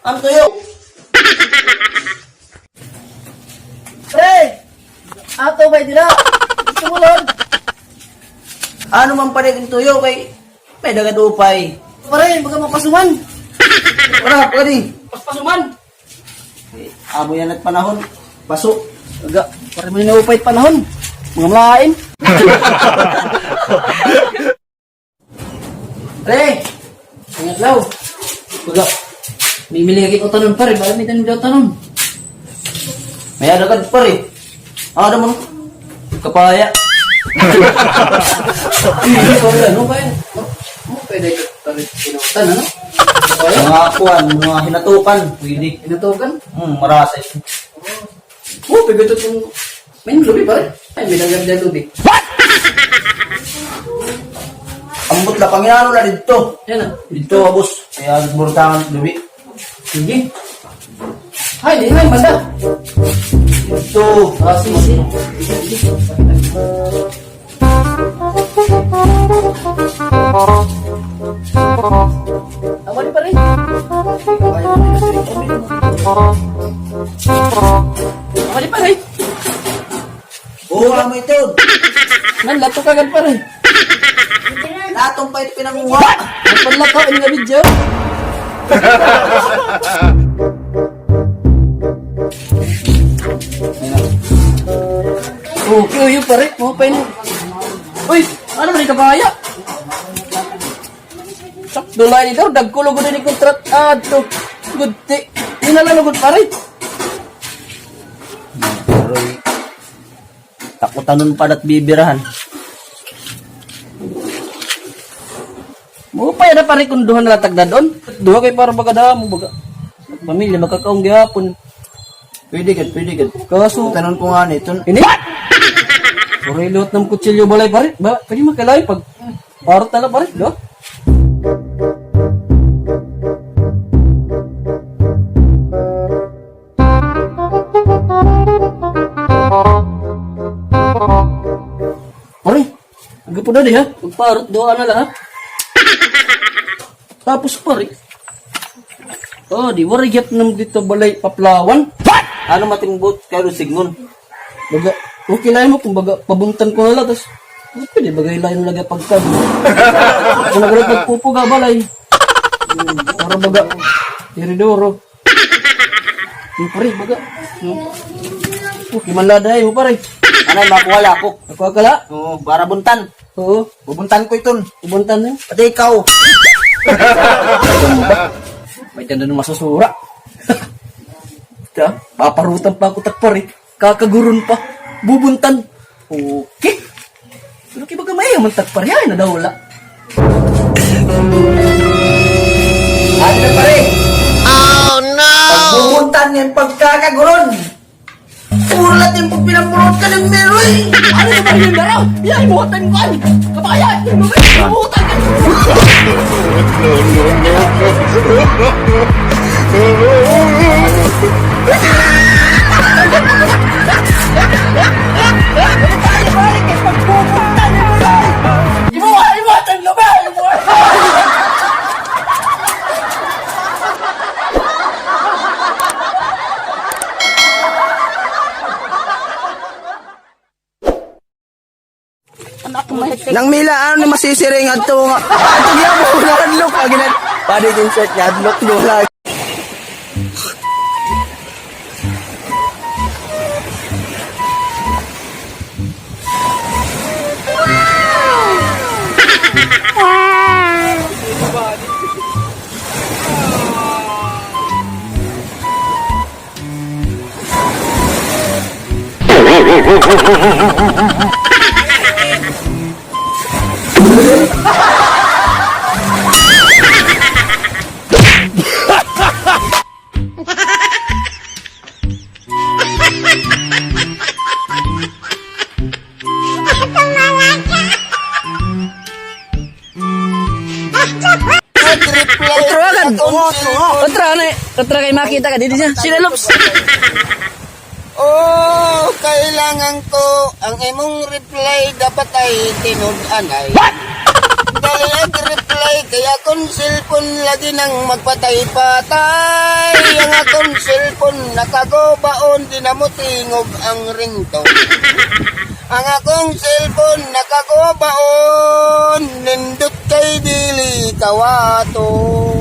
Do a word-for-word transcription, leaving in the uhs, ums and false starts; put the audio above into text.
An tuyo. Pre! Ato ba dira? Tumulon. Ano man, pare, an tuyo kay may dagad upay. Pare, baga mapasuman. Para, pare. Paspasuman. Amo yana it panahon. Paso. Aga, pare, may naupay it panahon. Mga malain. Pre! Ingat law. Baga, mimili ka kay utanon, pare. Bala may tanom daw tanom. May ada ka, pare. Ada mo. Kapaya. Pare, ano ba yan? Ano pwede ka, pare, pinutan, ano? Kapaya? Mga kuwan, mga hinatukan. Pwede. Hinatukan? Hmm, marasa. Oh, pwede ito itong may lubi, pare. Ay, may dagdag na lubi. What? Ambot la, panginano na didto. Yan na. Didto, boss. Kaya burtangan lubi. Sige. Ay, di na, banda. Didto. Ah, sige, sige. Tama ni pare. Tama ni pare. Oo, amo ito. Nan, lato ka gad, pare. Latong pa ito pinanguha. Ang panlakaw, ini nga video. Okay, uy, pare. Mga pa ini. Uy, ano man ito, kaya? Sakto la ini, dagko lugod ini kontrat. Adto. Gudti. Ini na la lugod, pare. Aroy. Takutanon pa dat bibirahan. Maupay na, pare, kun duha na la tagdadon. Duha kay para baga damo, baga. Pamilya, makakaon gihapon. Pwede gad, pwede gad. Kaso, tanon ko nga ni, tun- Ini? Pare, liwat na an kutsilyo balay, pare. Ba, pwede makalain pag parot na la, pare, no? Pare, aga pa dadi, ha? Magparot, duha na la, ha? Tapos, pare. Oh, di, waray gihap nam didto balay paplawan. What? Ano matimbot kayo, Sigmon? Baga, okay la imo kun baga pabuntan ko na la, tas pwede baga lain lagi pagkag. Kun nagulot magpupuga balay. Hmm, para baga, tiridoro. Yung pare, baga. Hmm. Okay man la dahi mo, pare. Anay, makuha la ako. Makuha ka la? Oo, para buntan. Oo. Bubuntan ko iton. Bubuntan niyo? Pati ikaw. May tanda na masusura. Ito, paparutan pa ako, takpar, eh. Kakaguron pa. Bubuntan. Okay. Pero kay baga may man takpar, yan na daw wala. Ano na, pare? Oh, no! Pagbubuntan niyan pagkakaguron. Puro la it imo pagpinamurot ka ng meron, eh. Ano na ba yun, Daraw? Yan, imuhatan ko, ay. Kapakayaan ko, imuhatan ka. Imuha, imuhatan ka ba? Imuha. Nang Mila, ano ni masisiring adto nga? Adto niya mo, nahadlok, ah, ginad-, body insert niya, hadlok, no, lang. Utro agad. Utro, ano eh? Utro kay makita ka didi siya. Sino, Lops? Oh, kailangan ko ang imong reply dapat ay tinud-anay. What? Dali ang reply kaya Akon cellphone lagi nang magpatay-patay. Ang akon cellphone nakaguba on, di na motingog ang ringtone. Ang akon cellphone nakaguba on, nindot kay dili kawaton.